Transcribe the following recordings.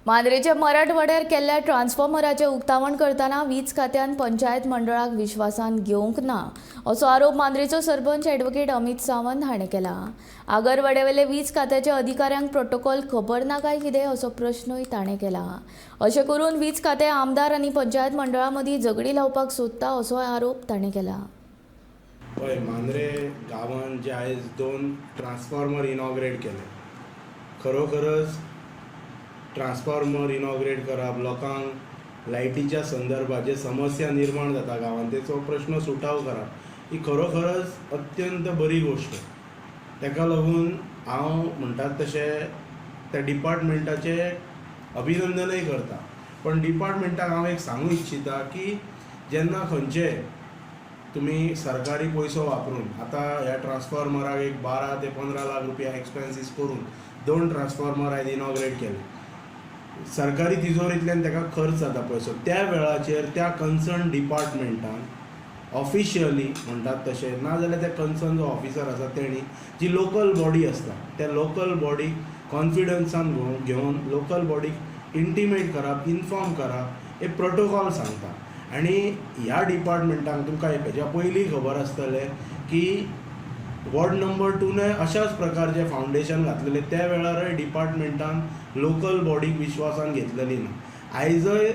मांद्रेच्या मराठवाड्यार केल्ल्या ट्रान्सफॉर्मराचें उक्तावण करतना वीज खात्यान पंचायत मंडळाक विश्वासान घेवंक ना, असो आरोप मांद्रेचो सरपंच ॲडव्होकेट अमित सावंत हाणें केला. आगरवाड्यावेले वीज खात्याच्या अधिकाऱ्यांक प्रोटोकॉल खबर ना काय कितें, असो प्रश्नूय ताणें केला. अशें करून वीज खातें आमदार आनी पंचायत मंडळा मदीं झगडी लावपाक सोदता, असोय आरोप ताणें केला. पळय, मांद्रे गांवांत जे आयज दोन ट्रान्सफॉर्मर इनॉग्रेट केले, खरोखरच ट्रान्सफॉर्मर इनॉग्रेट करप, लोकांक लायटीच्या संदर्भात जे समस्या निर्माण जाता गांवांत तेचो प्रश्न सुटाव करप ही खरोखरच अत्यंत बरी गोश्ट. ताका लागून हांव म्हणटात तशें त्या डिपार्टमेंटाचें अभिनंदनय करता. पण डिपार्टमेंटाक हांव एक सांगूं इच्छिता की जेन्ना खंयचे तुमी सरकारी पयसो वापरून, आतां ह्या ट्रान्सफॉर्मराक एक 12 ते 15 लाख रुपया एक्सपेन्सीस करून दोन ट्रान्सफॉर्मर आयज इनॉग्रेट केले, सरकारी तिजोरींतल्यान ताका खर्च जाता पयसो, त्या वेळाचेर त्या कन्सर्न डिपार्टमेंटान ऑफिशियली म्हणटात तशें, नाजाल्यार त्या कन्सर्न जो ऑफिसर आसा तेणी जी लोकल बॉडी आसता त्या लोकल बॉडीक कॉन्फिडन्सान घेवन लोकल बॉडीक इंटिमेट करप, इन्फॉर्म करप, एक प्रोटोकॉल सांगता. आनी ह्या डिपार्टमेंटाक तुमकां हेच्या पयलीं खबर आसतलें की वॉर्ड नंबर टूनय अशाच प्रकारचें फावंडेशन घातलेलें. त्या वेळारय डिपार्टमेंटान लोकल बॉडीक विश्वासान घेतलेली ना. आयजय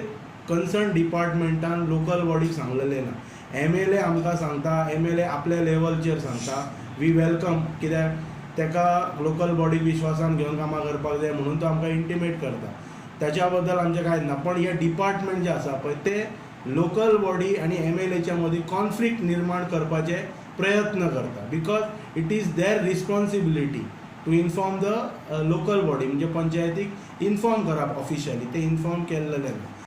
कन्सर्न डिपार्टमेंटान लोकल बॉडीक सांगलेलें ना. एमएलए आमकां सांगता, एमएलए आपल्या लेवलचेर सांगता, we welcome, कित्याक ताका लोकल बॉडीक विश्वासान घेवन कामां करपाक जाय म्हणून तो आमकां इंटिमेट करता. ताच्या बद्दल आमचें कांयच ना. पण हे डिपार्टमेंट जे आसा पळय, ते लोकल बॉडी आनी एमएलएच्या मदीं कॉन्फ्लिक्ट निर्माण करपाचे प्रयत्न करता, because it is their responsibility to inform the local body, म्हणजे पंचायतीक इन्फॉर्म करप ऑफिशियली. ते इन्फॉर्म केल्लेले ना.